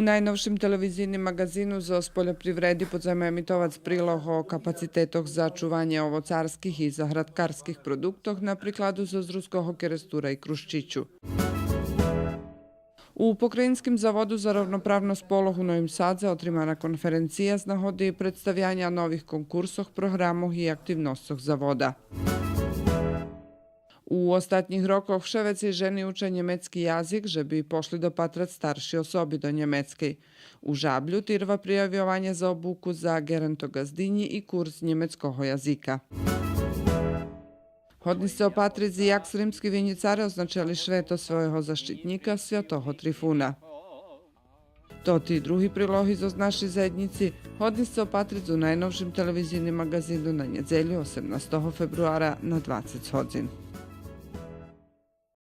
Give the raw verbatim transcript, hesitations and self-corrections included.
У найновшим телевизийним маґазину зоз польопривреди будземе емитовац прилог о капацитетох за чуванє овоцарских и заградкарских продуктох на прикладу зоз Руского Керестура и Крущичу. У Покраїнским заводу за ровноправносц полох у Новим Садзе отримана конференция з нагоди представяня нових конкурсох, програмох и активносцох завода. У остатнїх рокох вше вецей жени уча нємецки язик же би пошли допатрац старши особи до Нємецкей. У Жаблю тирва приявйованє за обуку за ґерентоґаздинї и курс нємецкого язика. Годни сце опатриц як сримски винїцаре означели швето свойого защитнїка, святого Трифуна. Тоти и други прилоги зоз нашей заєднїци годни сце опатриц у найновшим телевизийним маґазину на нєдзелю, осемнастого фебруара, на двацец годзин.